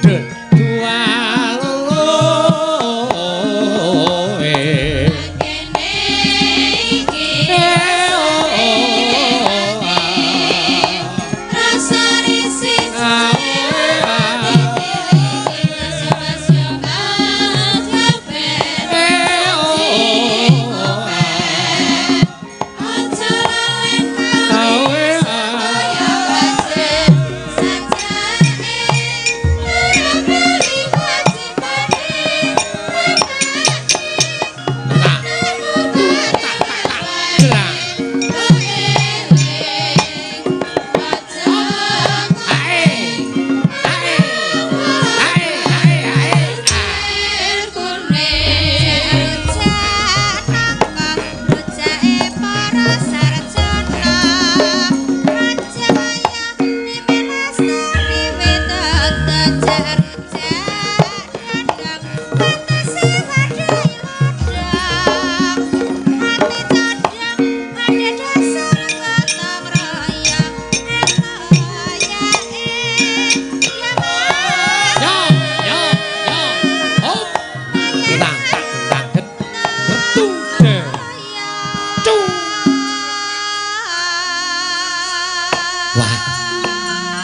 de dua loro kene iki rasa risih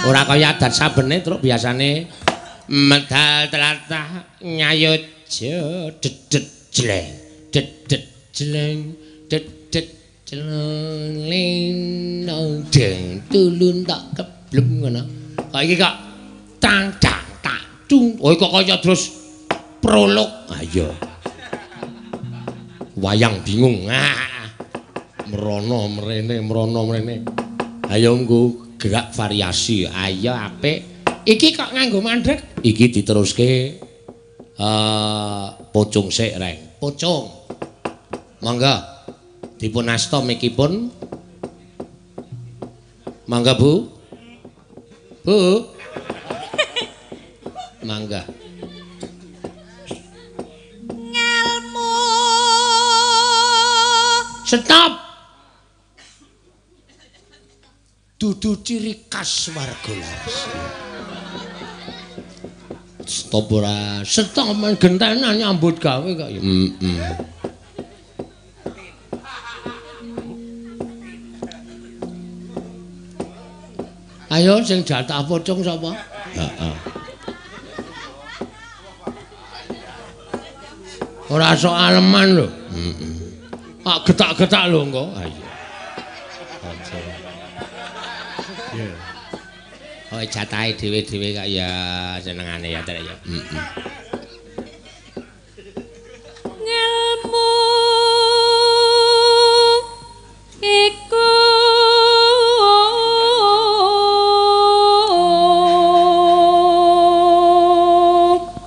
Ora kaya adat sabene truk biasane medal tlatah nyayoja dedet jleng dedet jleng dedet jleng nang deng tulun tak keblem ngono. Kok iki kok tang dang tak cung. Oh kok kaya terus prolog. Ha iya. Wayang bingung. Ah. Mrono mrene mrono mrene. Ayo nggo gerak variasi. Ayo apik. Iki kok nganggo mandhek? Iki diteruske pocung sik, Reng. Pocung. Monggo dipun asta mikipun. Mangga, Bu. Bu. Mangga. Ngelmu. Stop. Dudu ciri khas warga Laras. Stop ora. Stop men gentenan nyambut gawe kok ya. Heeh. Ayo sing jatah pocong sapa? Heeh. Ora sok aleman lho. Heeh. Pak getak-getak lho engko. Ayo. Aja. Yeah. Oh jatahe dhewe-dhewe kok ya senengane ya trek ya. Heeh. Ngelmu iku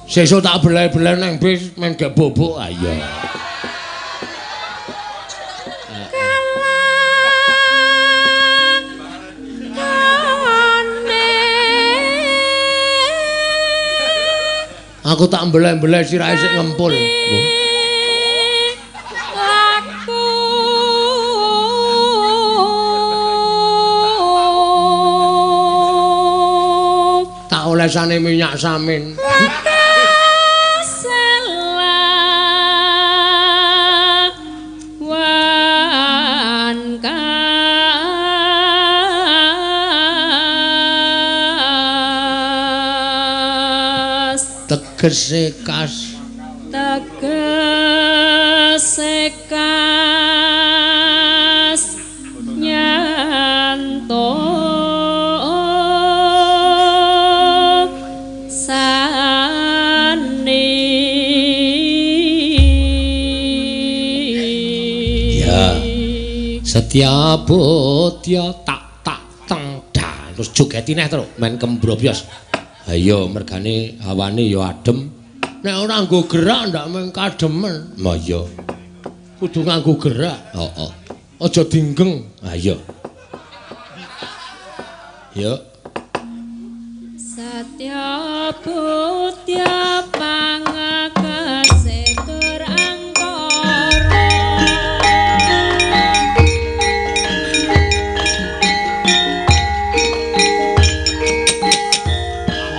sesuk tak beleh-beleh nang bis men gak bobok. Ayo. Aku tak mbeleh-mbeleh sirahe sik ngempul. Aku tak olesane minyak samin. Tegese kas, tegese kas nyanto sani. Ya, Setya bodya tak tak teng da terus jogeti neh terus men kembrobyos. Ayo mergane hawane ya adem. Nek ora nggo gerak ndak mung kademen. Ha iya. Kudu nganggo gerak. Heeh. Aja dinggeng. Ha iya. Yo. Satya budya pangakase tur angkara.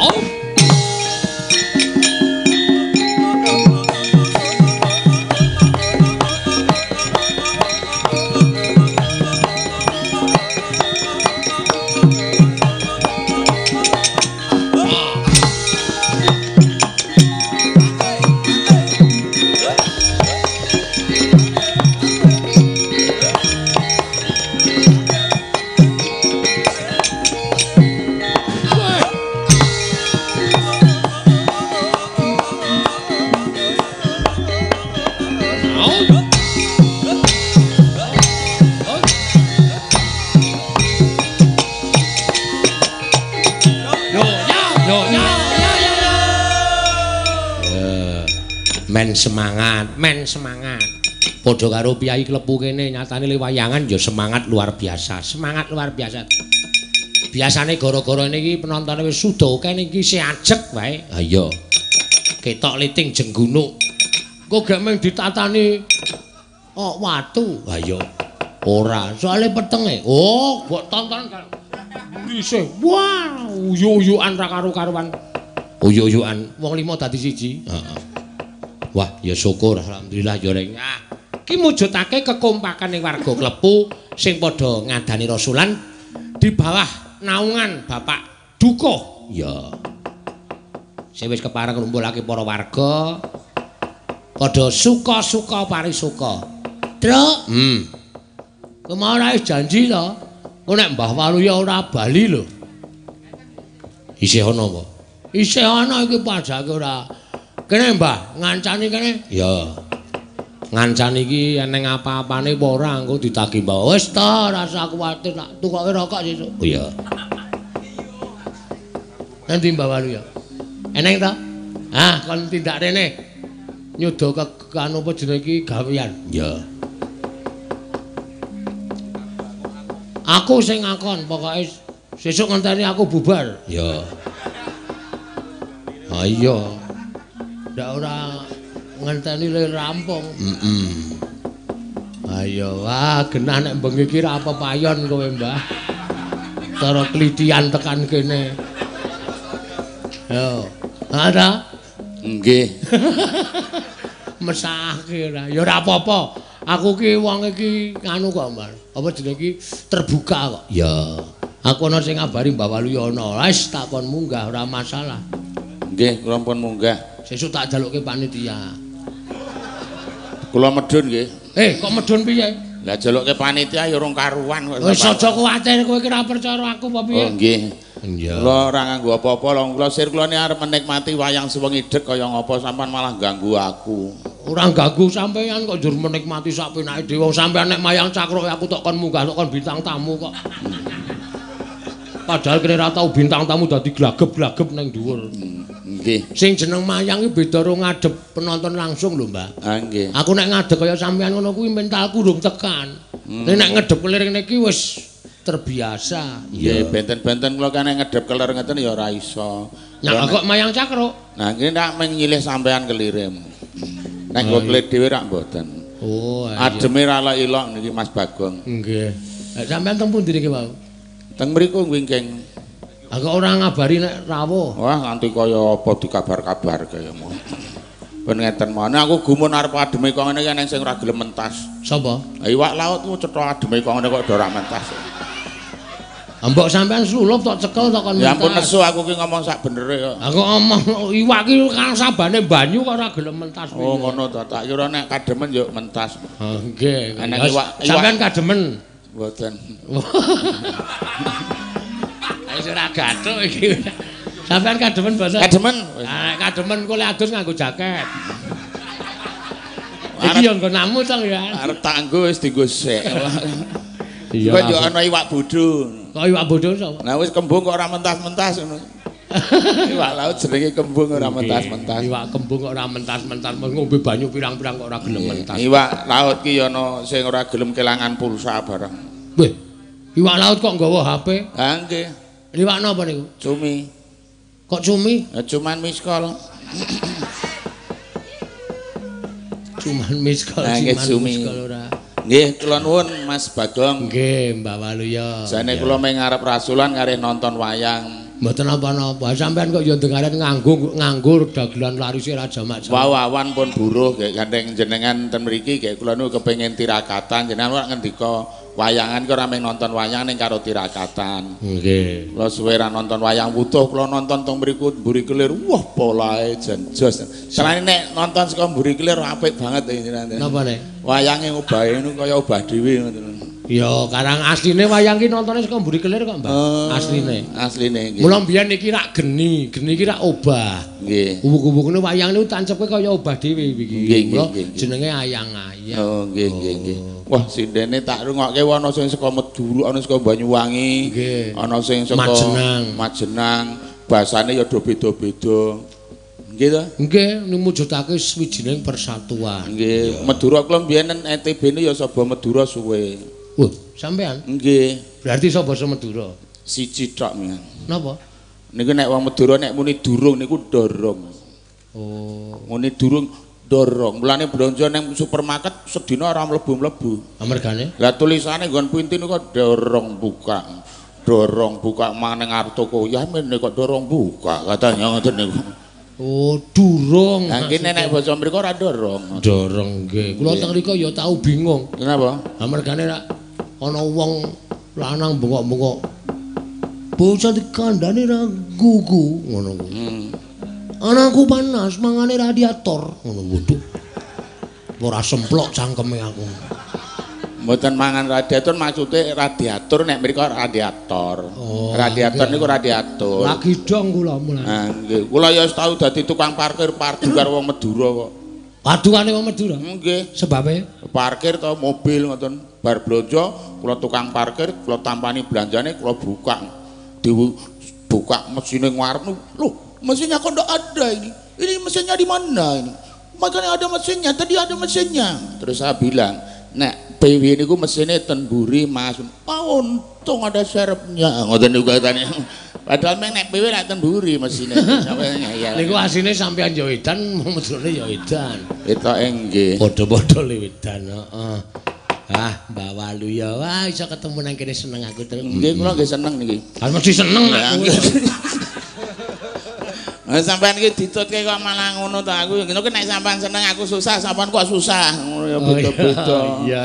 Oh. Men semangat, men semangat. Padha karo piyai Klepu kene nyatane le wayangan ya semangat luar biasa, semangat luar biasa. Biasane gara-gara niki penontone wis suda akeh niki isih ajeg wae. Ha iya. Ketok liting jenggunuk. Engko gek mung ditatani oh watu. Ha iya. Ora, soale petenge. Oh, mbok tonton isih. Wah, uyuk-uyukan ra karu-karuan. Uyuk-uyukan wong lima dadi siji. Heeh. Wah, ya syukur alhamdulillah ya reng. Ah, iki mujudake kekompakan ning warga Klepu sing padha ngadani rasulan di bawah naungan Bapak Dukuh. Ya. Sing wis kepareng ngrumpulake para warga padha suka-suka parisuka. Truk. Kowe mau ora wis janji to? Engko nek Mbah Waluya ora bali lho. Isih ana apa? Isih ana iki pajake ora. Kene Mbah, ngancani kene? Ya. Ngancani iki eneng apa-apane apa ora engko ditagih Mbah. Wis ta, ora usah kuwatir tak tukoke rokok sesuk. Oh iya. Nanti Mbah Waluya. Eneng ta? Ah, kon tindak rene. Nyuda ke anu apa jenenge iki gawean. Ya. Aku sing ngakon pokoke sesuk ngenteni aku bubar. Ya. Ha iya. Ndak ora ngenteni le rampung. Heeh. Ayo wah genah nek bengi iki ra pepayon kowe, Mbah. Cara klitian tekan kene. Yo. Ha ta? Nggih. Mesake ora. Ya ora apa-apa. Aku ki wong iki anu kok, Mbah. Apa jenenge iki terbuka kok. Ya. Aku ana sing ngabari Mbah Waluya ana. Wis tak kon munggah ora masalah. Nggih, kula pun munggah. Sesuk tak jalukke panitia. Kula medhun nggih. Eh, kok medhun piye? Lah jalukke panitia ya urung karuan kok. Wis aja kuwatir kowe iki ora percaya aku apa piye? Oh nggih. Iya. Kula ora nganggo apa-apa, lho kula sir kula ni arep menikmati wayang suwengi dek kaya ngapa sampean malah ganggu aku. Ora ganggu sampean kok njur menikmati sak penake dhewe. Wong sampean nek mayang cakruk aku tok kon munggah tok kon bintang tamu kok. Padahal kene ora tau bintang tamu dadi glagep-glagep ning dhuwur. Nggih. Sing jeneng mayang iki beda karo ngadep penonton langsung lho, Mbah. Ah nggih. Aku nek ngadeg kaya sampean ngono kuwi mentalku urung tekan. Nek nek ngedep kelir ngene iki wis terbiasa. Nggih, benten-benten kula kan nek ngedep kelir ngeten ya ora iso. Nah, kok mayang cakruk? Nah, nggih nek nyilih sampean kelire. Nek kula kelir dhewe rak mboten. Oh, iya. Ademe ra ilok niki Mas Bagong. Nggih. Lah sampean teng pundi niki wau? Teng mriku wingking. Aku ora ngabari nek rawuh. Wah, nganti kaya apa dikabar-kabar kaya ngono. Ben ngeten mawon aku gumun arep ademe kok ngene iki eneng sing ora gelem mentas. Sapa? Iwak laut ku cetha ademe kok ngene kok ora mentas. Mbok sampean slulup tok cekel tok kon mentas. Ya ampun nesu aku ki ngomong sak benere kok. Aku ngomong iwak ki kan sabane banyu kok ora gelem mentas. Oh ngono ta, tak kira nek kademen yo mentas. Ha nggih. Eneng iwak sampean kademen. Mboten. Wis ora gathuk iki. Sampean kademen mboten? Kademen. Ah kademen kok lek adus nganggo jaket. Iki yo nggonamu to ya. Arep tak nggo wis dienggo sik. Iya. Kok yo ana iwak bodho. Kok iwak bodho sapa? Lah wis kembung kok ora mentas-mentas ngono. Iwak laut jenenge kembung ora mentas-mentas. Iwak kembung kok ora mentas-mentas, ngombe banyu pirang-pirang kok ora gelem mentas. Iwak laut ki yo ana sing ora gelem kelangan pulsa bareng. Weh, iwak laut kok nggawa HP? Ha nggih. Iwak napa niku? Cumi. Kok cumi? Ya cuman miskol. Cuman miskol, cuman miskol ora. Nggih, kula nuwun Mas Bagong. Nggih, Mbah Waluya. Jane kula mung ngarep rasulan kareh nonton wayang. Mboten napa-napa. Sampeyan kok ya dengaren nganggur dagelan larise ra jamak-jamak. Wawan pun buruh gek gandeng jenengan ten mriki gek kula niku kepengin tirakatan. Jenengan ora ngendika wayangan ki ora mung nonton wayang ning karo tirakatan. Nggih. Kula suwe ra nonton wayang wutuh, kula nonton teng mriku mburi kelir. Wah, polahe jan jos. Senane nek nonton saka mburi kelir apik banget jenengan. Napa ne? Wayange obahe niku kaya obah dhewe ngoten. Ya, karang asline wayang ki nontone saka mburi kelir kok, Mbah. Asline. Asline nggih. Mula mbiyen iki rak geni, geni iki rak obah. Nggih. Uwuk-uwukne wayang niku tancepke kaya obah dhewe iki. Mula jenenge ayang-ayang. Oh, nggih nggih nggih. Wah, sindene tak rungokke ana sing saka Madura, ana saka Banyuwangi, ana sing saka Majenang. Basane ya do beda-beda. Nggih to? Nggih, mujudake swijining persatuan. Nggih, Madura kula mbiyen NTB niku ya saba Madura suwe. Wah, sampean? Nggih. Berarti iso basa Madura. Siji tok men. Napa? Niku nek wong Madura nek muni durung niku dorong. Oh, muni durung dorong. Mulane blonjo nang supermarket sedina ora mlebu-mlebu. Amergane? Lah tulisane nggon pintu niku dorong buka. Dorong buka maneng arep toko. Ya mene kok dorong buka katanya ngoten niku. Oh, durung. Lah kene nek basa mriku ora dorong. Dorong nggih. Kula teng mriku ya tau bingung. Kenapa? Amergane rak ana wong lanang bengok-bengok. Bocah dikandani ra gugu ngono kuwi. Anakku panas mangane radiator ngono waduh. Ora semplok cangkeme aku. Mboten mangan radiator maksude radiator nek mriku radiator. Oh, radiator niku radiator. Lagi dong kula mulane. Ha nggih. Kula ya wis tau dadi tukang parkir padu karo wong Madura kok. Padukane wong Madura? Nggih. Sebabe? Parkir to mobil ngoten. Bar blonjo kula tukang parkir, kula tampani belanjane kula buka. Dibuka mesine ngarep. Loh, mesinnya kok ndak ada ini. Ini mesinnya di mana ini? Makanya ada mesinnya, tadi ada mesinnya. Terus saya bilang, nek PW niku mesinnya ten mburi Mas. Ah, untung ada serepnya. Ngoten niku katane. Padahal meng nek PW nek ten mburi mesine. Sampeyan ngeyel. Niku asine sampeyan ya edan, Madurane ya edan. Ketoke nggih. Padha-padha edan, heeh. Ah, Mbak Waluyo, wah iso ketemu nang kene seneng aku terus. Nggih, kula nggih seneng niki. Ah mesti seneng aku. Lah sampean iki ditutke kok malah ngono to aku. Ngono nek sampean seneng aku susah, sampean kok susah. Ngono ya beda-beda. Iya.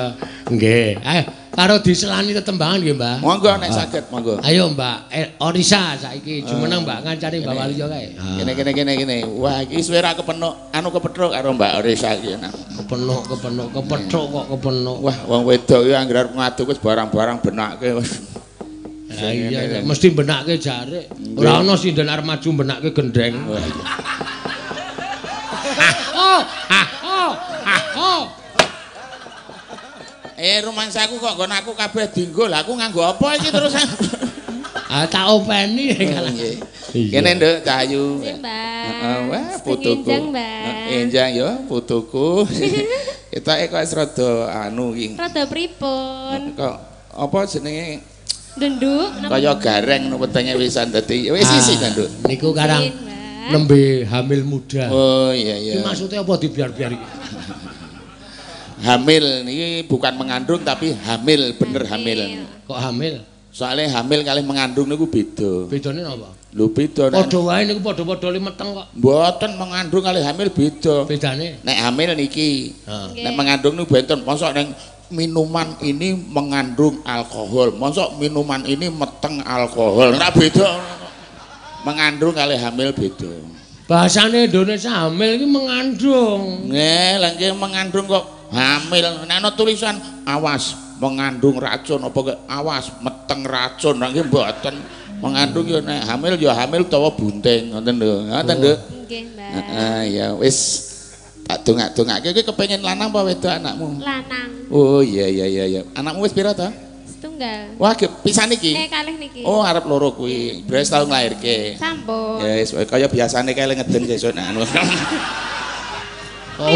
Nggih. Ayo karo diselani tetembangan nggih, Mbah. Monggo nek saged, monggo. Ayo Mbak Orisa saiki jumeneng Mbak ngancani Mbak Waluyo kae. Kene kene kene kene. Wah, iki suwe ra kepenuk, anu kepethuk karo Mbak Orisa iki. Kepenuk, kepenuk, kepethuk kok kepenuk. Wah, wong wedok iki anggere arep ngaduk wis barang-barang benake wis. Lah iya, mesti benake jarik. Ora ana sinden arep maju benake gendeng. Ah, ah, ah, ah. Rumangsaku kok nggon aku kabeh dinggo. Lah aku nganggo apa iki terus? Ah, tak openi. Nggih. Kene Nduk Cahayu. Heeh, wah putuku. Enjang ya putuku. Ketoke kok wis rada anu iki. Rada pripun? Kok apa jenenge? Nduk kaya gareng no wetenge wisan dadi wis isi ta Nduk. Niku karang nembe hamil muda. Oh iya iya. Iki maksude apa dibiar-biar iki? Hamil niki bukan mengandung tapi hamil, bener hamil. Kok hamil? Soalnya hamil kalih mengandung niku beda. Bedane napa? Lho beda. Padha wae niku padha-padha li meteng kok. Mboten, mengandung kalih hamil beda. Bedane? Nek hamil niki. Nek mengandung niku benten, mosok ning minuman ini mengandung alkohol, mosok minuman ini meteng alkohol. Ora beda. Mengandung kalih hamil beda. Bahasane Indonesia hamil iki mengandung. Nggih, lha nggih mengandung kok hamil. Nek ana tulisan awas mengandung racun apa kok awas meteng racun, lha nggih mboten. Mengandung ya nek hamil ya hamil utawa bunting, ngoten lho. Ngoten, Nduk. Nggih, Mbak. Heeh, ya wis tak dongak-dongake. Kowe kepengin lanang apa wedok anakmu? Lanang. Oh iya iya iya iya. Anakmu wis pira ta? Setunggal. Wah, pisan iki. Kalih niki. Oh, arep loro kuwi. Wis tau nglairke. Sampun. Ya wis kaya biasane kae ngeden sesuk nek anu. Oh,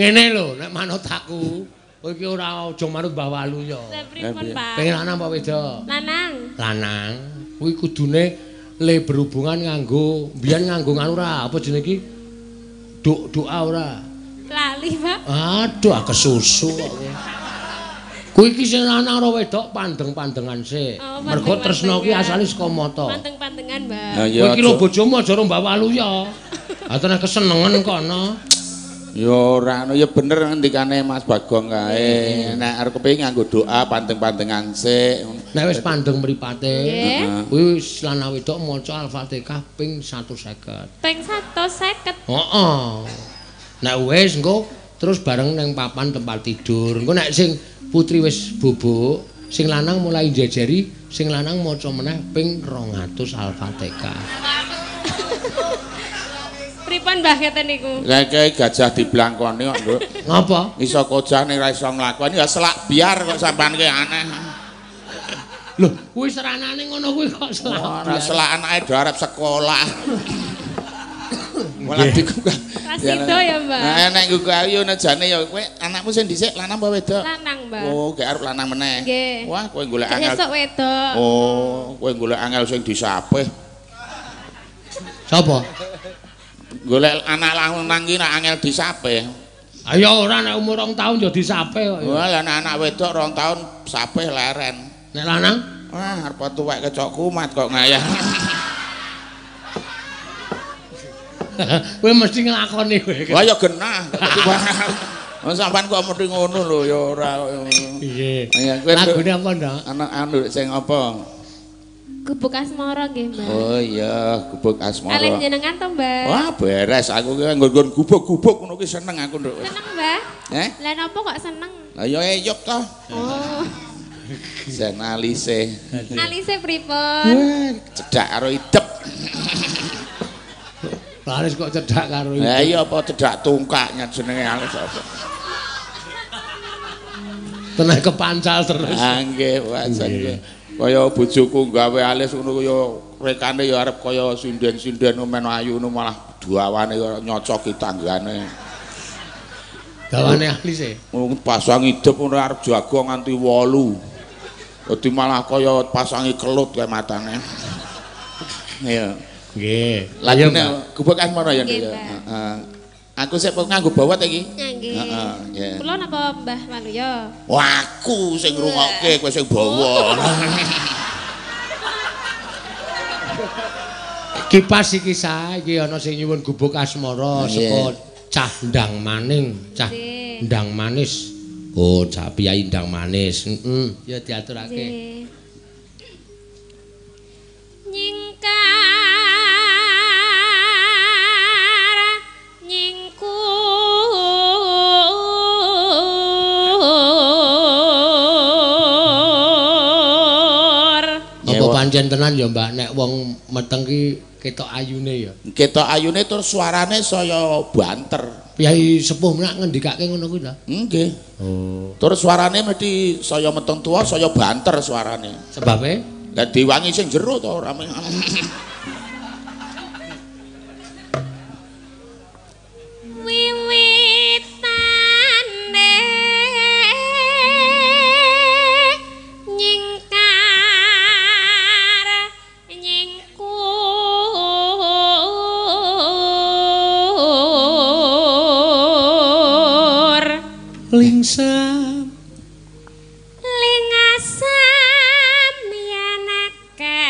ngene lho, nek manut aku, kowe iki ora aja manut Mbah Waluyo. Lah pripun, Pak? Pengen lanang apa wedok? Lanang. Lanang. Kuwi kudune le berhubungan nganggo, mbiyen nganggo nganu ora, apa jenenge iki? Doa ora. Lali, Pak. Aduh, kesusu kok kowe. Kuwi iki sing lanang ora wedok pandeng-pandengan sik. Oh, mergo tresna ki asale saka mata. Pandeng-pandengan, Mbak. Kowe iki lho bojomu aja karo Mbah Waluyo. Ha tenan kesenengen kono. Ya ora ono ya bener ngendikane Mas Bagong kae. Nek arep kepengin nganggo doa pandeng-pandengan sik. Nek wis pandeng mripate, kuwi wis lanang wedok maca Al-Fatihah ping 150. Ping 150. Heeh. Nek wis engko terus bareng nang papan tempat tidur. Engko nek sing putri wis bubuk, sing lanang mulai njejeri, sing lanang maca meneh ping 200 Al-Fatihah. Pripun Mbah ngeten niku? Lah kae gajah diblangkoni kok, Nduk. Ngapa? Iso kojah ning ra iso nglakoni ya selak biar kok sampean ki aneh. Lho, kuwi seranane ngono kuwi kok selak. Ora selak anake do arep sekolah. Malah digugah. Rasido ya, Mbak. Nah, nek gugah ayu jane ya kowe anakmu sing dhisik lanang apa wedok? Lanang, Mbak. Oh, gek arep lanang meneh. Wah, kowe golek angel. Besok wedok. Oh, kowe golek angel sing disapih. Sapa? Golek anak lanang ki nek angel disapih. Ayo ora nek umur 2 tahun ya disapih kok. Wah, lah nek anak wedok 2 tahun sapih leren. Nek lanang? Wah, arep tuwek kecok kumat kok ngayah. Kowe mesti nglakoni kowe. Wah ya genah. Wong sampean kok mesti ngono lho ya ora. Piye? Lagune apa, Ndok? Anak anu sing apa? Gubuk Asmara nggih, Mbak. Oh iya, Gubuk Asmara. Kalih jenengan to, Mbak? Wah, beres aku ki nggon-nggon gubuk-gubuk ngono ki seneng aku, Nduk. Seneng, Mbak? Eh? Lah napa kok seneng? Lah ya eyop to. Oh. Jan alise. Alise pripun? Cedhak karo idep. Laris kok cedhak karo idep. Lah iya apa cedhak tungkaknya jenenge alis apa. Teneh kepancal terus. Ah nggih, wajan. Kaya bojoku gawe alis ngono kaya rekane ya arep kaya sinden-sinden men ayu ngono malah dawane ya nyocoki tanggane. Dawane alise. Pasang idep ngono arep jago nganti 8. Dadi malah kaya pasangi kelut kae matane. Iya. Nggih. Lagune Gubuk Asmara ya, Nduk ya. Heeh. Aku sik nganggo bawat iki. Nggih. Heeh, Kula napa Mbah Waluyo? Wah, aku sing ngrungokke, kowe sing bawa. Kipas iki sa, iki ana sing nyuwun Gubuk Asmara saka Cah Ndang Maning, Cah Ndang Manis. Oh, Cah Piyai Ndang Manis. Heeh, ya diaturake. Nyingkar nyingkur. Apa pancen tenan ya, Mbak, nek wong meteng ki ketok ayune ya. Ketok ayune terus suarane saya banter. Piyai sepuh nek ngendikake ngono kuwi ta? Nggih. Oh. Terus suarane mesti saya meteng tuwa, saya banter suarane. Sebabe? Lah diwangi sing jero to ora. Wiwitane nyingkar nyingkur lingsam lingasam yanake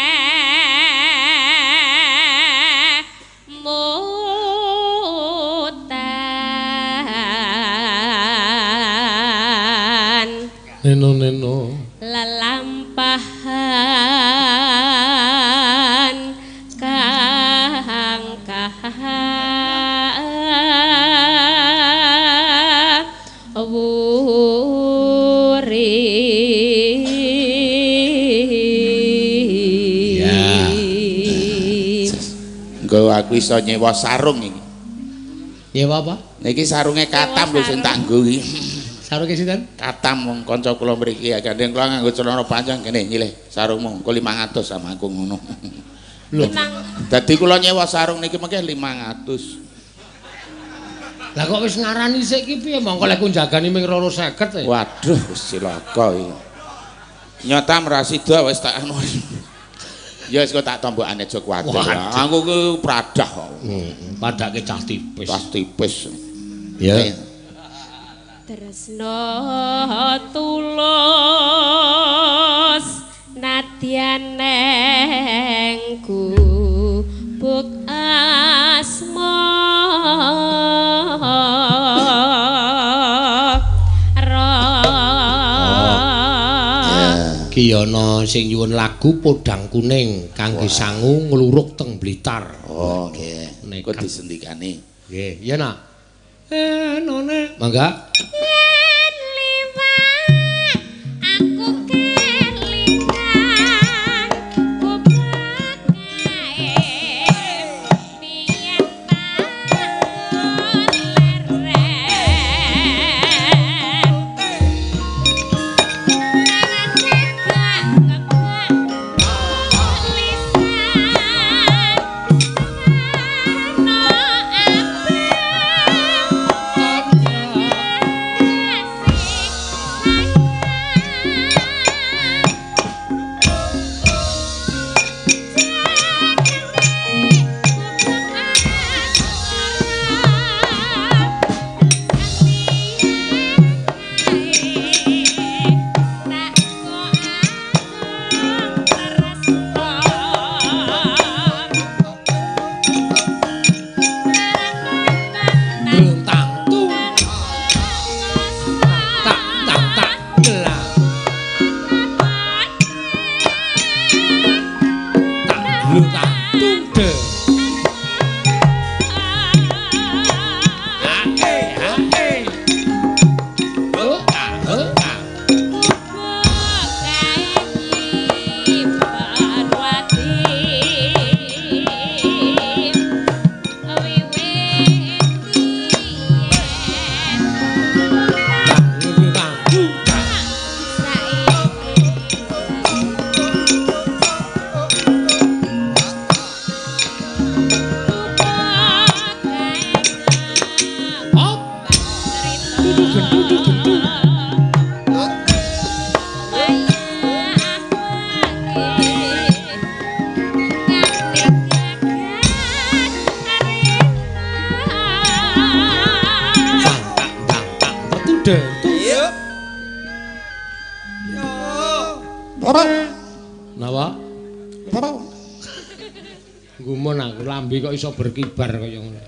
mutan neno neno lelampahan kang wuri. Ya. Engko aku iso nyewa sarung iki. Nyewa apa? Niki sarunge katam lho sing tak nggo iki. Sarunge sinten? Katam wong kanca kula mriki ya gandeng kula nganggo celana panjang kene nyilih sarungmu engko 500 sama aku ngono. Lho. Dadi kula nyewa sarung niki mengke 500. Lah kok wis ngarani sik iki piye mongko lek kunjagani ming 250 e. Waduh wis cilaka iki. Nyata mrasida wis tak anu. Ya wis kok tak tombokane aja kuwatir. Aku ki pradah kok. Heeh, padake cah tipis. Cah tipis. Ya. Tresno tulus nadyan neng gubuk asmara. Ki ana sing nyuwun lagu Podang Kuning kangge sangu ngluruk teng Blitar. Oh nggih. Kok disendikane. Nggih, iya nak. None. Mangga. Yen liwat aku kelingan gubuk kae biyen tak leren. Cegak kebak tulisan warna de. Ae ae. Oh ah oh ah. Napa? Gumun aku lambe kok iso berkibar kaya ngono.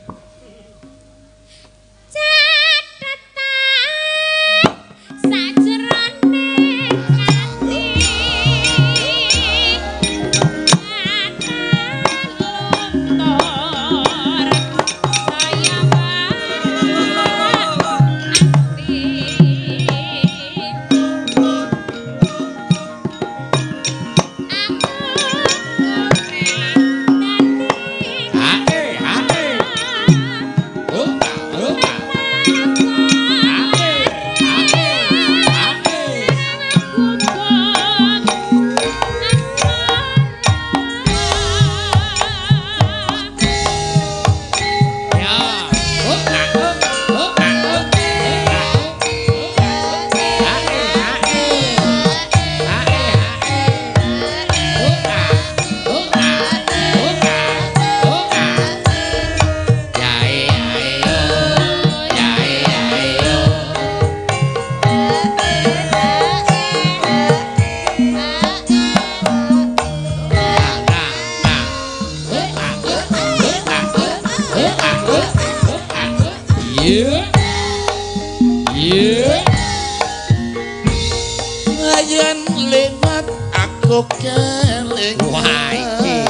Yen lewat aku kelingan. Wah iki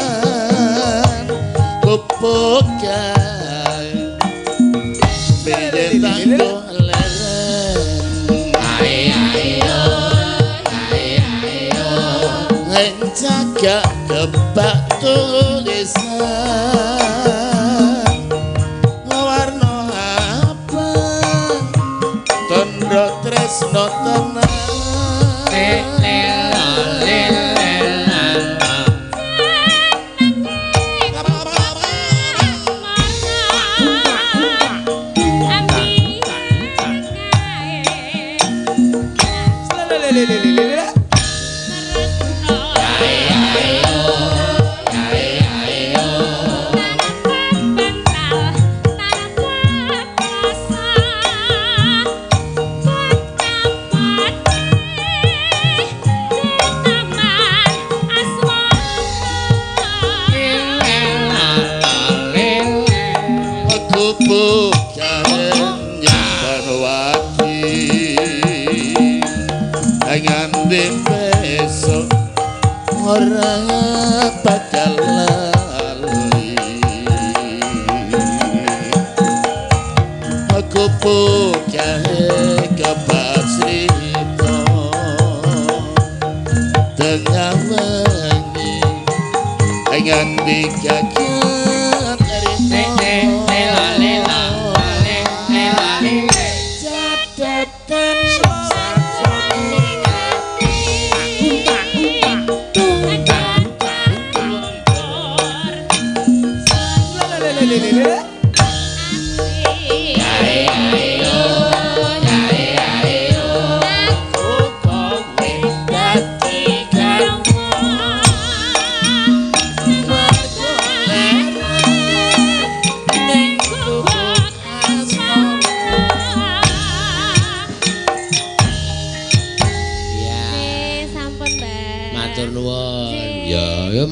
gubuk kae piye tanggo leren. Ae ae yo ae ae yo jaga kebak tulisan warna abang tandha tresno tenan. Besok ora bakal lali aku bukae kabar cerita tengah wengi nganti kaget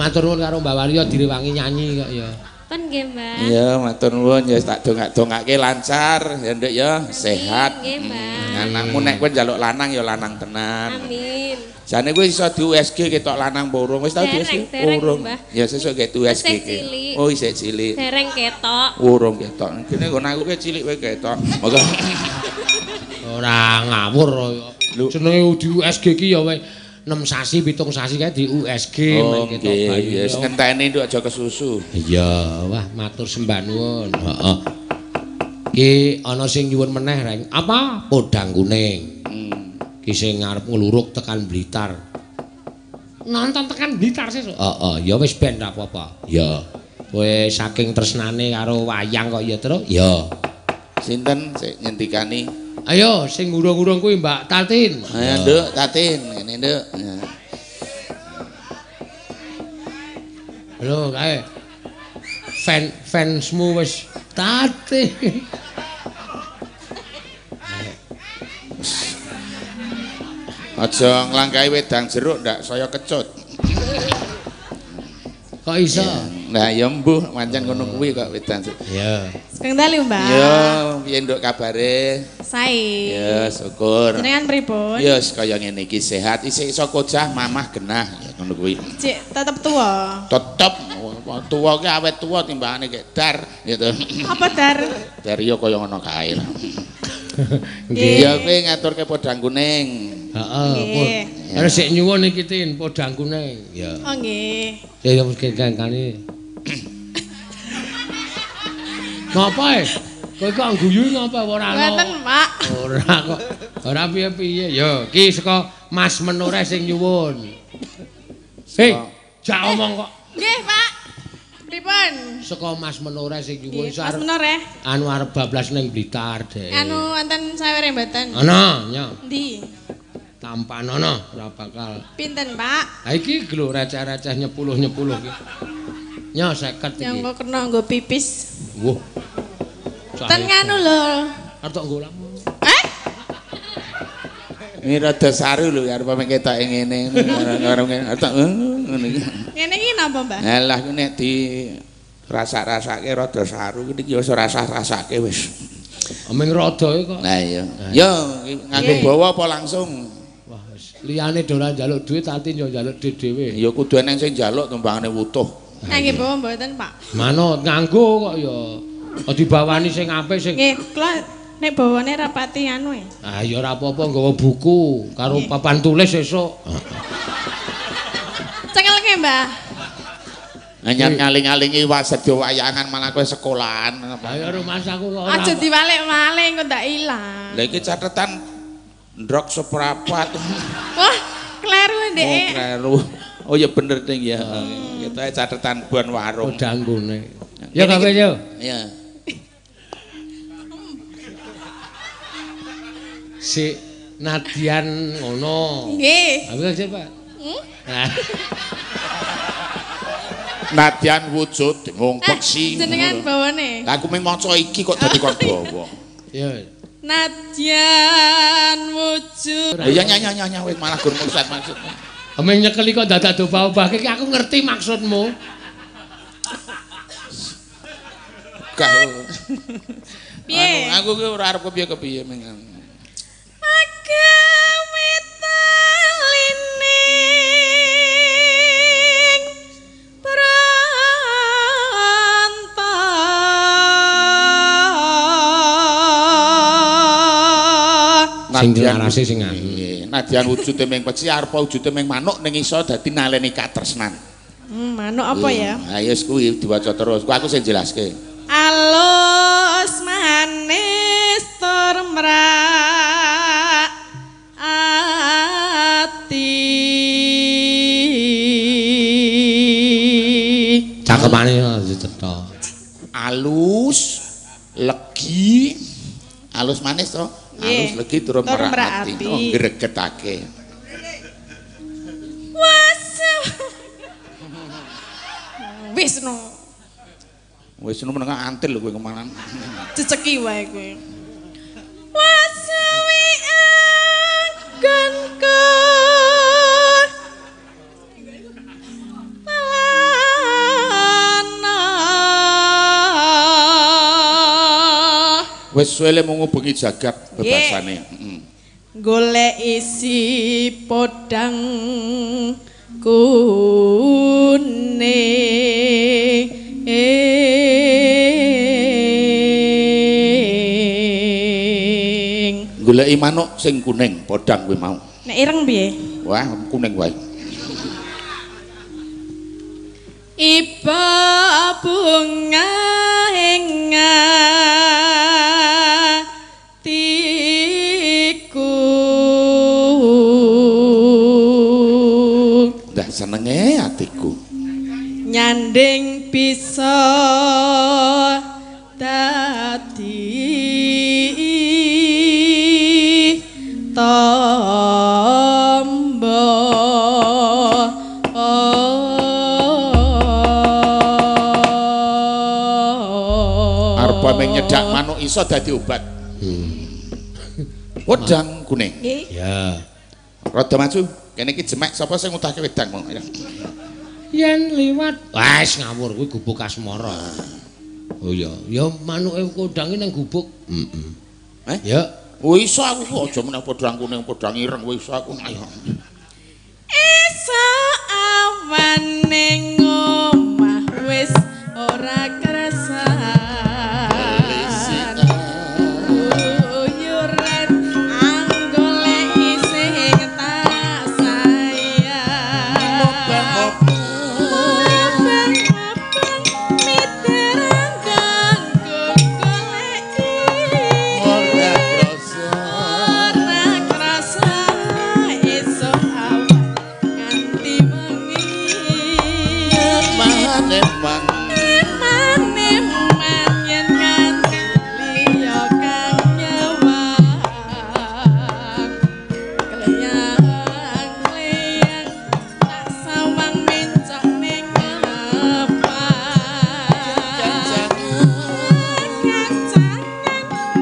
Matur nuwun karo Mbak Waryo direwangi nyanyi kok ya. Pun nggih, Mbak. Iya, matur nuwun ya tak dongak-dongake lancar ya Nduk ya, sehat. Nggih, Mbak. Anakmu nek kowe njaluk lanang ya lanang tenan. Amin. Jane kuwi iso di USG ketok lanang apa urung? Wis tau di USG? Urung. Ya sesuk gek di USG ki. Oh, isih cilik. Dereng ketok. Urung ketok. Kene nggon aku ki cilik wae ketok. Monggo. Ora ngawur kok. Jenenge di USG ki ya wae 6 sasi, 7 sasi kae di USG men ketok bayi. Ya wis ngenteni nduk aja kesusu. Iya, wah matur sembah nuwun. Heeh. Ki ana sing nyuwun meneh, Reng. Apa? Podang kuning. Ki sing arep ngluruk tekan Blitar. Nonton tekan Blitar sesuk. Heeh, ya wis ben ra apa-apa. Ya. Kowe saking tresnane karo wayang kok ya, Truk? Ya. Sinten sik nyentikani? Ayo sing ngurung-ngurung kuwi Mbak Tatin. Ayo, Nduk, Tatin, ngene, Nduk. Lho, kae. Fansmu wis Tatin. Aja nglangkahi wedang jeruk ndak saya kecut. Kok iso? Nah, ya mbuh pancen ngono kuwi kok wedang jeruk. Iya. Sugeng dalu, Mbak. Ya, piye nduk kabare? Sae. Ya, syukur. Jenengan pripun? Ya, kaya ngene iki sehat, isih iso kocah mamah genah ya ngono kuwi. Cik, tetep tuwa. Tetep tuwa ki awet tuwa timbangane kek dar gitu. Apa dar? Dar ya kaya ngono kae lah. Nggih. Ya kowe ngaturke podang kuning. Heeh. Terus sik nyuwun iki Tin, podang kuning. Ya. Oh nggih. Ya wis kangkane. Ngapa e? Kowe kok guyu ngapa ora ana? Mboten, Pak. Ora kok. Ora piye-piye. Ya, iki saka Mas Menore sing nyuwun. Hei, jak omong kok. Nggih, Pak. Pripun? Saka Mas Menore sing nyuwun iso arep Mas Menore. Anu arep bablas ning Blitar, Dek. Anu wonten sawere mboten? Ana, nya. Endi? Tampanono ora bakal. Pinten, Pak? Ha iki lho receh-receh nyepuluh-nyepuluh iki. Nya 50 iki. Ya engko kena nggo pipis. Wah. Ten nganu lho. Arep tok nggo lamun. Eh? Ini rada saru lho arep ketoke ngene. Ora ngene tok ngene iki. Ngene iki napa, Mbah? Lah ku nek di rasa-rasake rada saru iki ya wis rasa-rasake wis. Aming rada kok. Lah iya. Ya nganggo bawa apa langsung? Wah wis liyane do ora njaluk dhuwit Tatin yo njaluk dhuwit dhewe. Ya kudu eneng sing njaluk timbangane wutuh. Ngangge bawa mboten, Pak? Manut nganggo kok ya. Kok dibawani sing apik sing. Nggih, kula nek bawane rapati anu e. Ah ya ora apa-apa nggawa buku karo papan tulis sesuk. Cengelke, Mbah. Anyar ngaling-alingi wasedya wayangan malah kowe sekolahan. Lah ya rumangsaku kok ora. Aja diwalik-walik engko ndak ilang. Lah iki catetan ndrok seprapat. Wah, kleru ndek. Oh, kleru. Oh ya bener ding ya. Kita catetan bon warung. Podang kuning. Ya kabeh yo. Iya. Si Nadian ngono. Nggih. Aku aja, Pak. Nadian wujud wong peksi. Jenengan bawane. Lah aku mung maca iki kok dadi kon bawa. Iya. Nadyan wujud. Ya nyanya wis malah gur maksud maksudnya. Ameng nyekeli kok dadak dobah-obah iki aku ngerti maksudmu. Gak. Piye? Aku ki ora arep kepiye-kepiye meng. Agawe talining pranta. Sing larase sing anu. Nadyan wujude ming peci arep wujude ming manuk ning iso dadi naleni katresnan. Manuk apa ya? Ha ya wis kuwi diwaca terus. Ku aku sing jelaske. Alus manis tur mrak ati. Cakepane cetha. Alus legi, alus manis to. Alus legi tur merak ati. Oh, gregetake. Wis no. Wis no meneng antil lho kowe kemanan. Ceceki wae kowe. Wasuwi anggonku. Wis suwele mung ngubengi jagat bebasane. Heeh. Golek isi podang kuning. Goleki manuk sing kuning podang kuwi mau. Nek ireng piye? Wah, kuning wae. Iba bunga ing atiku. Ndah senenge atiku. Nyanding bisa dadi tombo. Arep meng nyedak manuk iso dadi obat. Wedang kuning. Ya. Rada maju. Kene iki jemek sapa sing ngutahke wedang mau. Yen liwat. Wes ngawur kuwi gubuk asmara. Oh iya, ya manuke kodange nang gubuk. Heeh. Eh? Ya. Oh iso aku kok aja meneh podang kuning, podang ireng wis iso aku. Ayo. Iso awan ning omah wis ora kerasa. Uyuran anggoleki sing tak sayang. Mubeng-mubeng miterang kanggo goleki. Ora krasa. Ora krasa esuk awan nganti wengi. Eman-eman. Eman-eman yen nganti liya kang nyawang. Kleyang-kleyang tak sawang mencok ning ngepak. Kancangan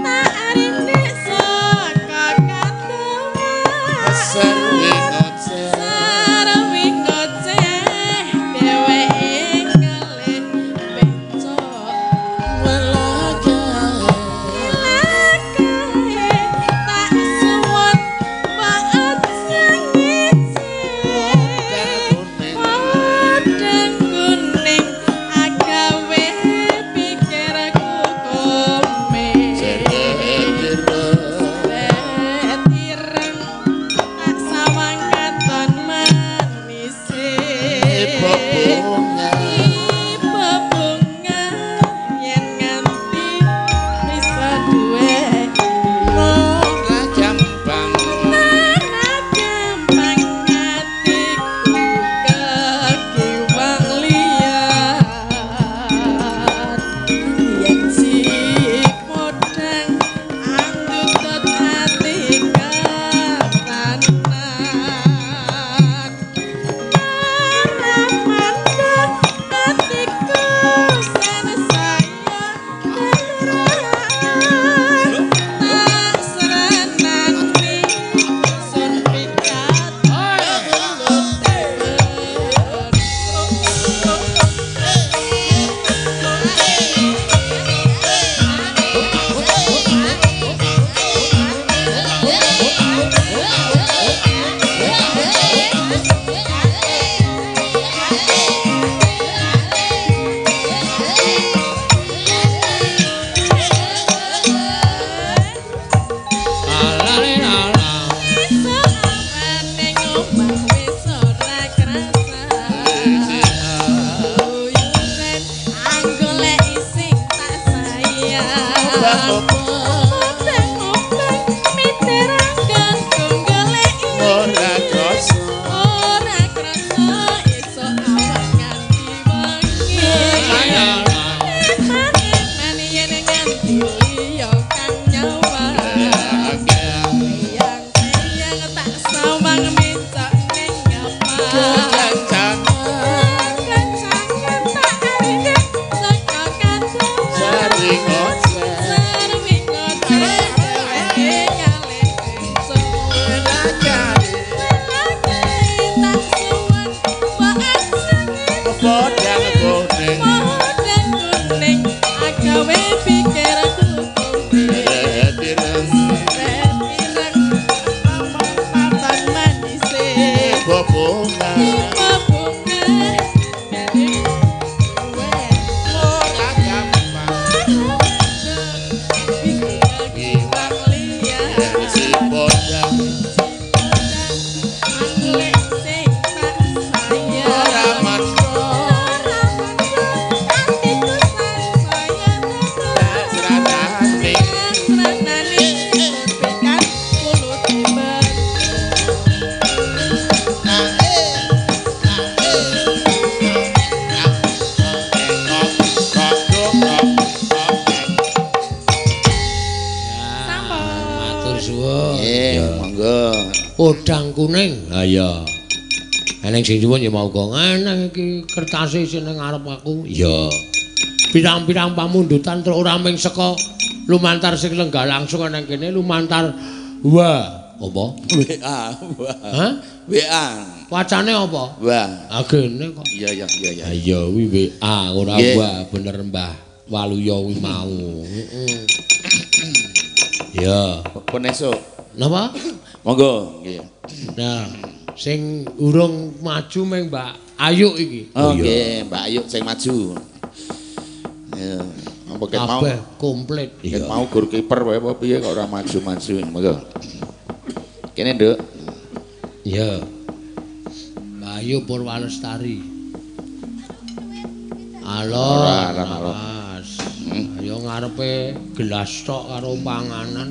tak rindik saka kadowan. Serwi ngoceh. Sarwi ngoceh dheweke ngelih pencok. Welakae. Ilakae tak suwun mbok aja ngece. Podang kuning agawe pikirku kome. Seret ireng tak sawang katon manise. Iba bunga. Iba bunga yen nganti bisa duwe. Ora gampang. Ora gampang atiku kekiwang liyan. Yen si podang andutut ati katanan. Ora mandor atiku sansaya teluran. Tak serenani sun pikat. Alalala. Esuk awan ning omah wis ora krasa. Uyuran anggoleki sing tak sayang. Mubeng-mubeng miterang kanggo goleki. Ora krasa. Ora krasa esuk awan nganti wengi. Eman-eman yen nganti liya kang nyawang. Kleyang-kleyang tak sawang mencok ning ngapak. Kancangan tak rindik saka kadowan. Serwi ngoceh. Serwi Podang kuning. Ha iya. Eneng sing nyuwun ya mau kok. Eneng iki kertase sing nang ngarep aku. Iya. Pirang-pirang pamundutan truk ora mung saka lumantar sing lenggah langsung nang kene lumantar wa apa? WA. Hah? WA. Wacane apa? Wa. Ah kene kok. Iya iya iya iya. Ha iya kuwi WA ora wa bener Mbah Waluya kuwi mau. Heeh. Ya. Pun esuk. Napa? Monggo nggih. Nah, sing urung maju meng Mbak Ayu iki. Oh nggih, Mbak Ayu sing maju. Ya, apa ket mau? Kabeh komplit. Ket mau gor kiper wae apa piye kok ora maju-maju. Monggo. Kene, Nduk. Iya. Mbak Ayu Purwalestari. Alor, Ora, ora. Mas. Ayo ngarepe gelas tok karo panganan.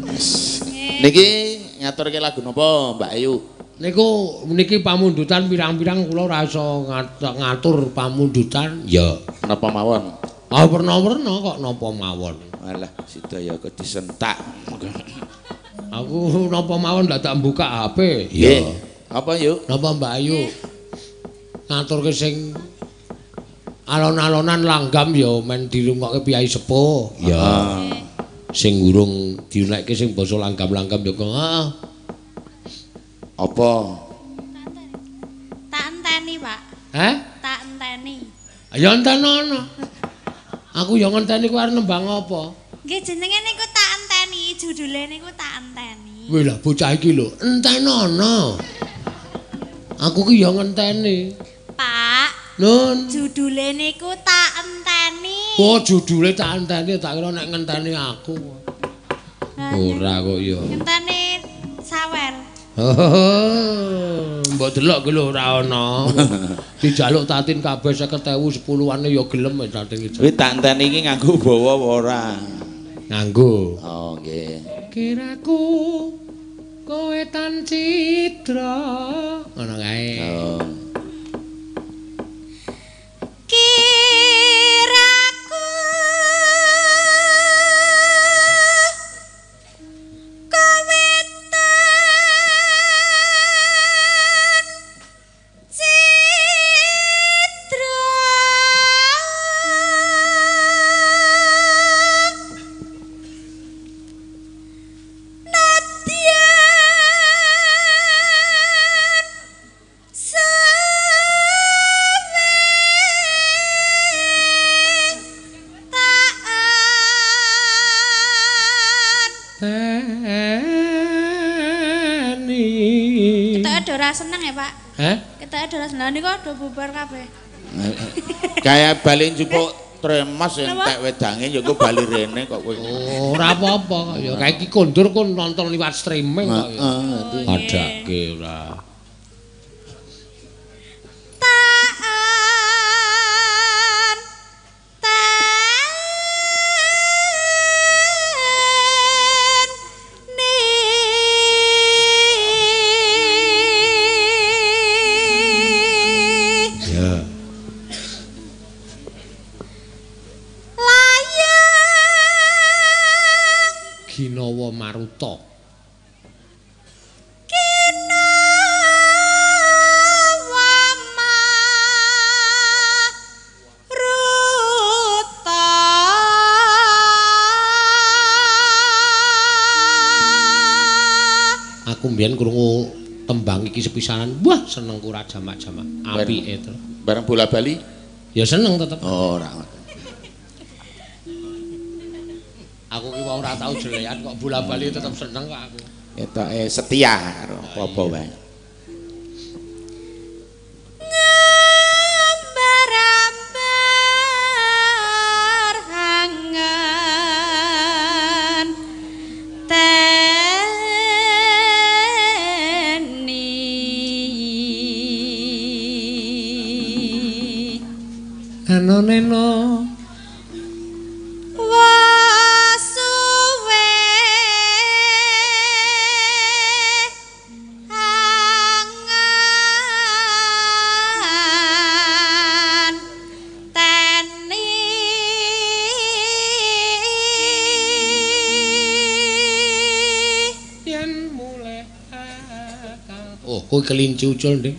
Niki ngaturke lagu napa, Mbak Ayu? Niku niki pamundutan pirang-pirang kula ora iso ngatur pamundutan. Ya. Napa mawon? Ah werna-werna kok napa mawon. Alah, sedaya kok disentak. Aku napa mawon dadak mbuka HP. Nggih. Apa yuk? Napa Mbak Ayu? Ngaturke sing alon-alonan langgam ya men dirungokke piyai sepuh. Ya. Sing urung diunekke sing basa langgam-langgam ya kok. Heeh. Apa? Tak enteni, Pak. Heh? Tak enteni. Ya entenono. Aku ya ngenteni kowe arep nembang apa? Nggih jenenge niku tak enteni, judule niku tak enteni. Wih lah bocah iki lho, entenono. Aku ki ya ngenteni. Pak, Nun. Judule niku tak enteni. Oh, judule tak enteni, tak kira nek ngenteni aku. Ora kok ya. Ngenteni sawer. Mbok delok ki lho ora ana. Dijaluk Tatin kabeh 50.000 sepuluhane ya gelem Tatin iki. Kuwi tak enteni iki nganggo bawa apa ora? Nganggo. Oh, nggih. Kiraku kowe tan cidra. Ngono kae. Oh. Kiraku kowe tan cidra nadyan suwe taan Teni. Kita ada ora seneng ya, Pak? Heh? Kita ada ora seneng niku do bubar kabeh. Kaya bali njupuk tremas entek wedange ya engko bali rene kok kowe. Ora apa-apa kok ya. Kae iki kondur kon nonton liwat streaming kok ya. Heeh. Padake ora. Taan tan ni Ya. Layang Ginawa Maruta. Kinawa Maruta. Aku mbiyen krungu tembang iki sepisanan. Wah, senengku ora jamak-jamak. Apike to. Bareng bola bali? Ya seneng tetep. Oh, ora. Aku ki wong ora tau jelekan kok bola bali tetep seneng kok aku. Ketoke setia karo apa wae. Ngambar-ambar hangan teni Eno neno wasuwe angan teni yen mulih Kowe kelinci ucul, Dik.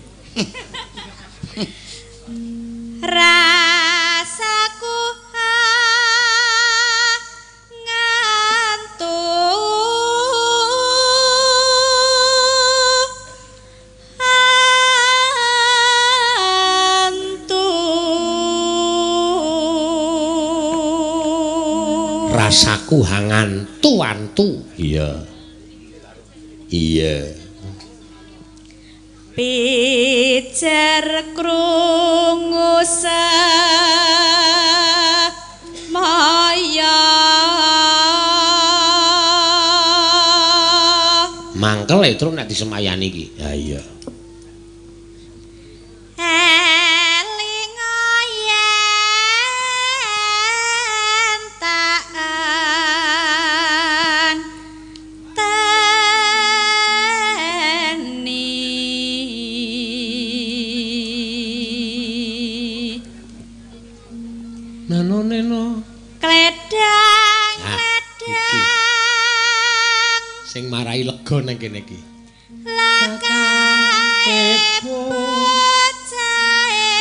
Rasaku ngantuk antuk. Rasaku hangantu antu. Iya. Iya. Pijer krungu semaya. Mangkel e truk nek disemayani iki. Ha iya. Eling yen tak enteni. Nano neno kledang Ah, kledang sing marai lega nang kene iki. lakae bocahe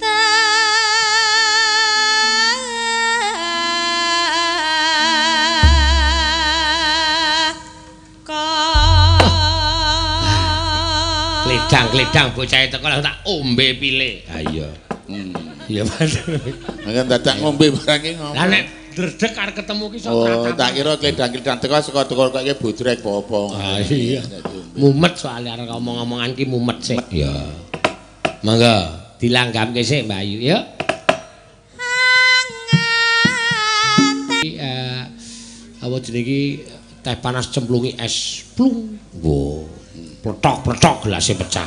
teko. Kledang-kledang bocahe teko langsung tak ombe pile. Ha iya. Iya bener. Mangke dadak ngombe barang iki ngopo. Lah nek dredeg arep ketemu ki sok Oh, tak kira kledang-kledang teko saka teko kok iki bodrek apa-apa. Ah iya. Mumet soalnya arep ngomong-ngomongan ki mumet sik. Iya. Mangga dilanggamke sik Mbak Ayu ya. Apa jenenge iki teh panas cemplungi es plung. Wo. Pletok-pletok gelase pecah.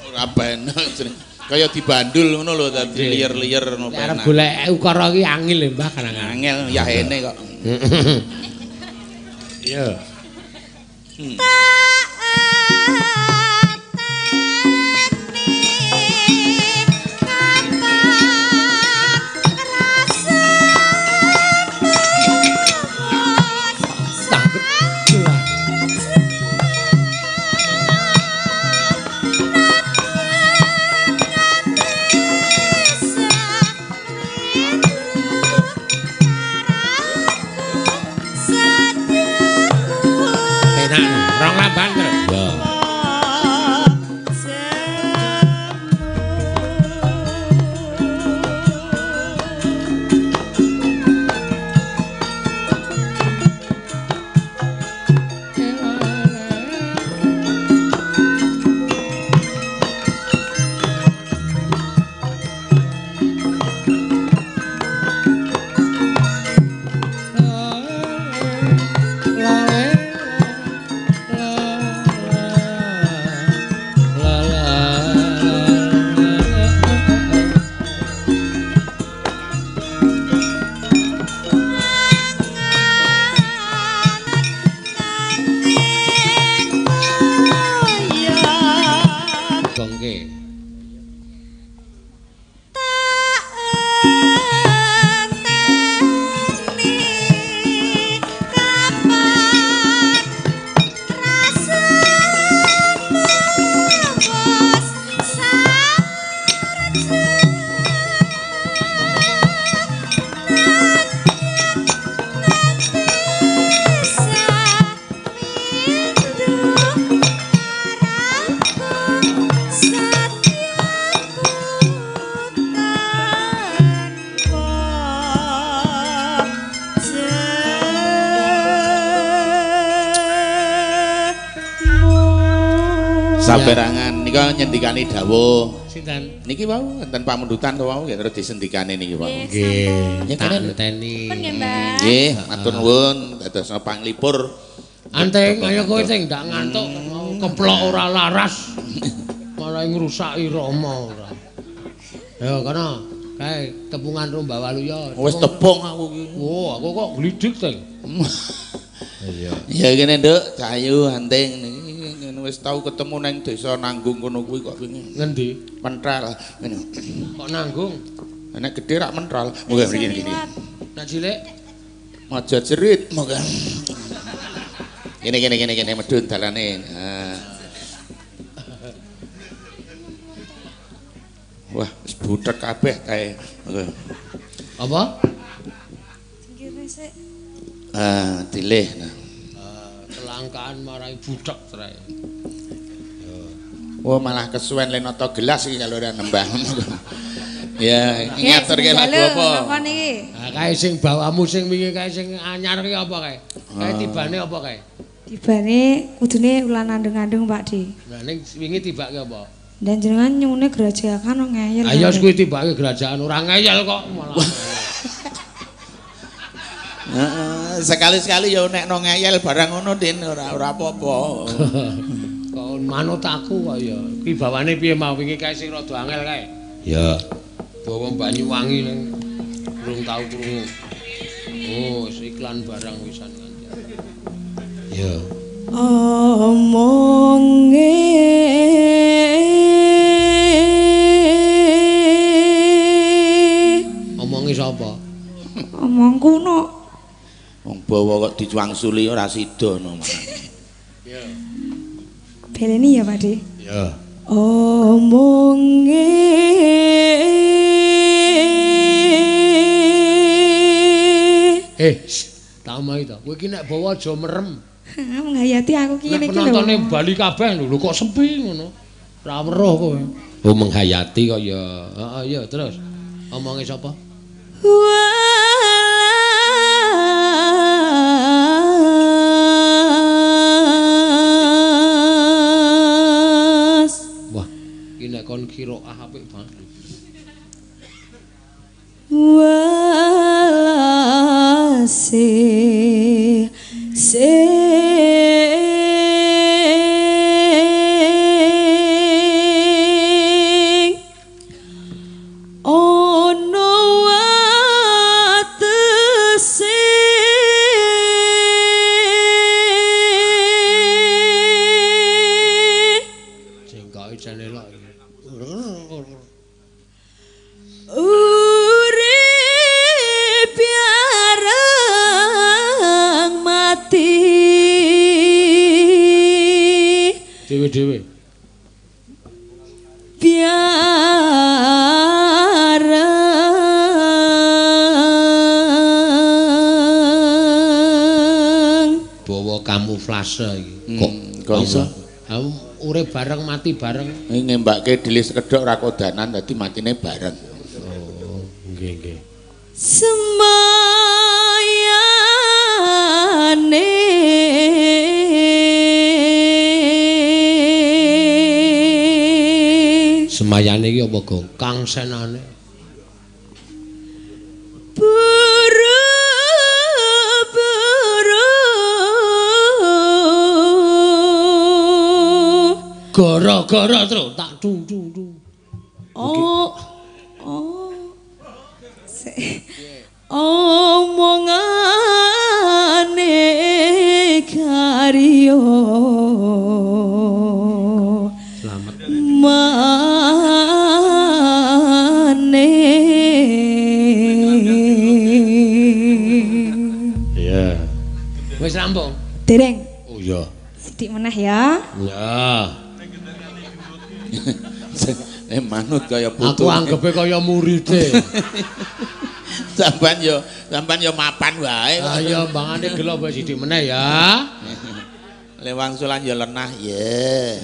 Ora penak jenenge. Kaya dibandul ngono lho dadi liyer-liyer ngono Nek arep penak. golek ukara iki angel lho Mbah kadang-kadang. Angel yahene kok. Iya. Tak enteni kapan rasane Tak gede. Penak rong lamban terus. Iya. Gongke. Tak enteni kapan rasane wis sarjana Saperangan nika nyendikani dawuh. Sinten? Niki wau enten pamundutan to wau ya terus disendikane niki wau. Nggih. Ya, Tak kene. enteni. Pun nggih, Mbak. Nggih, matur nuwun dados panglipur. Anting, ayo kowe sing ndak ngantuk mau keplok ora laras. Malah ngrusak irama ora. Ya kono, kae tepungan Rumba Waluya. Wis tepung aku iki. Wah, aku kok glidik ting. Iya. Ya kene Nduk, Cahayu Anting niki wis tau ketemu nang desa Nanggung kono kuwi kok wingi. Ngendi? Mentral ngene. Kok nanggung? Nek gedhe rak mentral. Moga mriki niki. Nek cilik Maja jerit moga. Kene kene kene kene medun dalane. Nah. Wah, wis butek kabeh kae. Apa? Singkirne sik. Ah, dilih nah. Kelangkaan marai butek trae. Wah, malah kesuwen le nata gelas iki kalau ora nembah. Ya, ngaturke lagu apa? Napa niki? Ha kae sing bawamu sing wingi kae sing anyar ki apa kae? Kae tibane apa kae? Tibane kudune ulan andung-andung, Pak Di. Lah ning wingi tibake apa? Dan jenengan nyune gerajakan kok ngeyel. Ayo wis kuwi tibake gerajaan ora ngeyel kok malah. Heeh, sekali-sekali ya nek no ngeyel barang ngono Din ora ora apa-apa. Kok manut aku kok ya. Ki bawane piye mau wingi kae sing rada angel kae? Ya. Bawa Banyuwangi ning urung tau krungu. Oh, iklan barang wisan nganti. Ya. Omonge omonge sapa? Omongku no. Wong bawa kok dicuangsuli ora sida no. Ya. Beleni ya, Pak De. Ya. Omonge tak omongi to. Kowe iki nek bawa aja merem. Menghayati aku ki ngene iki lho. Nek penontone bali kabeh lho kok sepi ngono. Ora weruh kowe. Oh, menghayati kok ya. Heeh, ya terus. Omonge sapa? Walas. Wah, iki nek kon kiroah apik banget. Walase sing ono watese jengkoke jan elok iki. Urip bareng mati dhewe-dhewe biareng bawa kamuflase iki. Kok iso? Ha urip bareng mati bareng. Ngembake dilis kedhok ra kodanan dadi matine bareng. Oh, nggih nggih. Semayane Semayane iki apa, Gong? Kang senane. Buru buru gara-gara terus tak dung dung dung. Oh oh. Omongane karyo selamat mane. Iya. Wis rampung? Dereng. Oh iya. Sithik meneh ya. Ya. Manut kaya putu. Aku anggepe kaya muride. Sampean yo mapan wae. Ha iya, mbangane gelo wae sithik meneh ya. Lewang sulan yo lenah ye.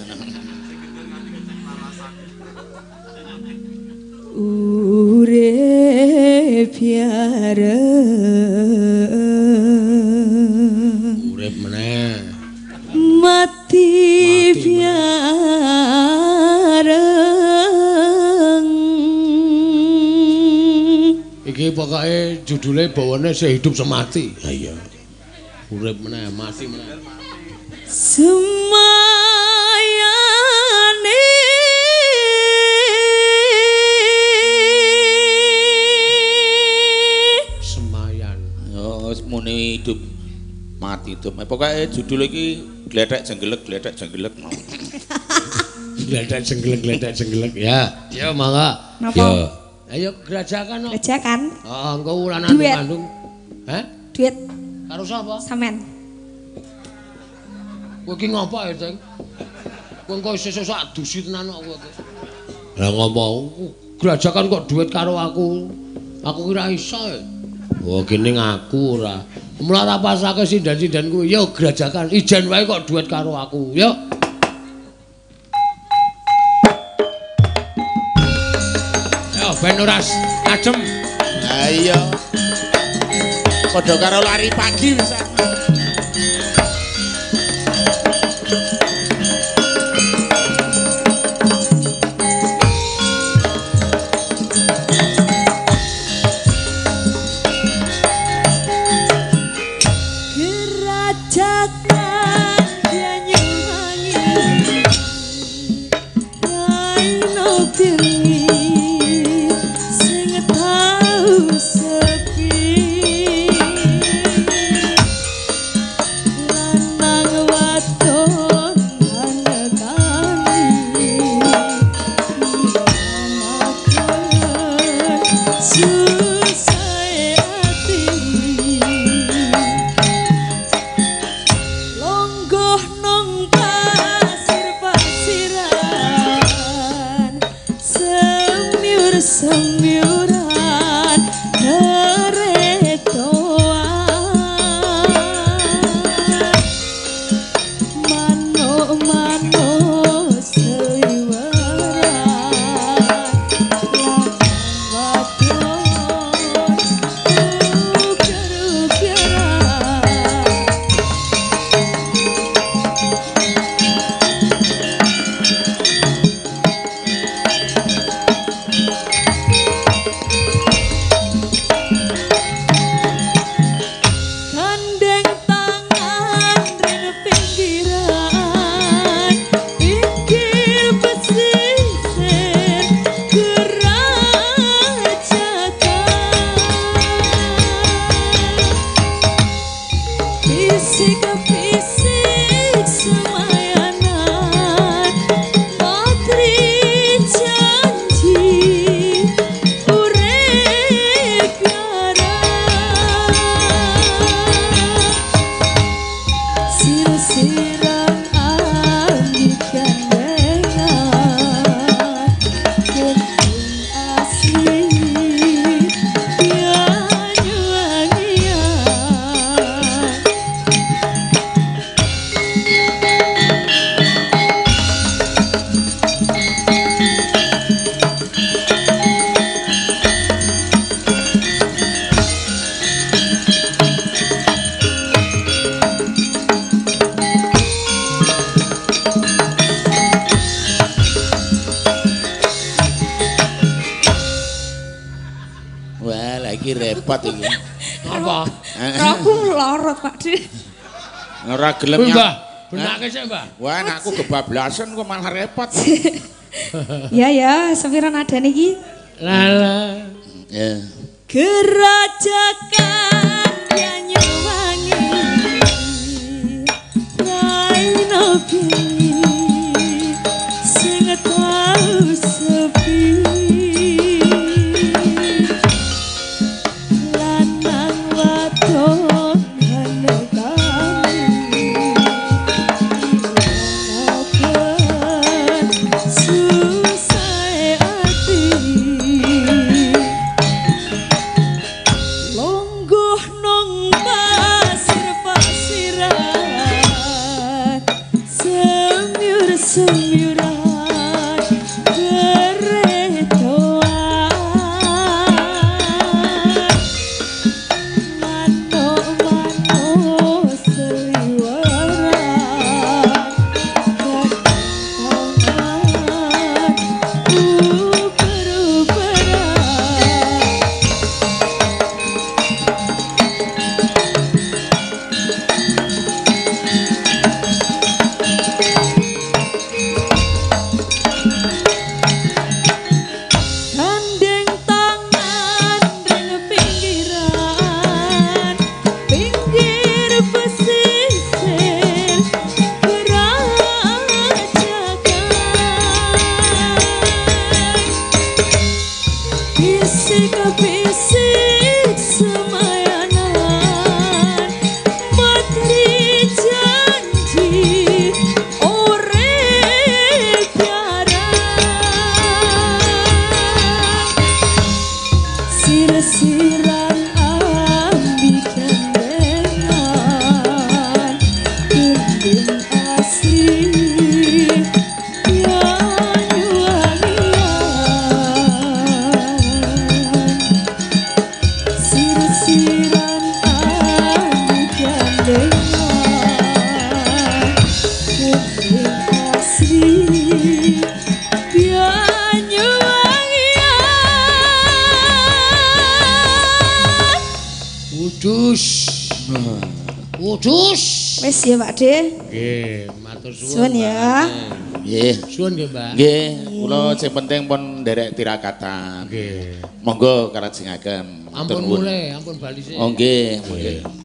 Urip biareng urip meneh mati biareng. Iki pokoke judule bawane sehidup semati. Ha iya. Urip meneh mati meneh. Semayane semayan. Oh, wis muni hidup mati hidup. Pokoke judul iki glethek jenggelek glethek jenggelek. Glethek jenggelek glethek jenggelek ya. Ya mangga. Napa? Ya. Ayo gerajakan kok. Gerajakan. Heeh, engko wulan andung-andung. Hah? Duit. Karo sapa? Sampean. Kowe iki ngopo ya, Ceng? Kowe engko sesuk sak dusi tenan kok kowe. Lah ngopo? Grajakan kok duet karo aku. Aku kira iso. Oh, gene ngaku ora. Mula tak pasake sinden-sinden kuwi, yo grajakan ijen wae kok duet karo aku. Yo. Yo ben ora adem. Ha iya. Padha karo lari pagi wis. Repot iki. Apa? Aku mlorot, Pak Dik. Ora gelem ya. Mbah, benake sik, Mbah. Wah, anakku kebablasan kok malah repot. Ya ya, sepira nadane iki? Lala. Ya. Gerajakan Banyuwangi. Raino bengi sing tau sepi. Longgo Sir-siran ambi gandengan gending asli Banyuwangian. Sir-siran ambi gandengan gending asli Banyuwangian. Wudus. Wudus. Wis ya Pak De. Nggih, matur suwun. Suwun ya. Nggih. Suwun nggih, Mbak. Nggih, kula sing penting pun nderek tirakatan. Nggih. Monggo kalajengaken. Ampun mulai, ampun bali sik. Oh nggih, nggih.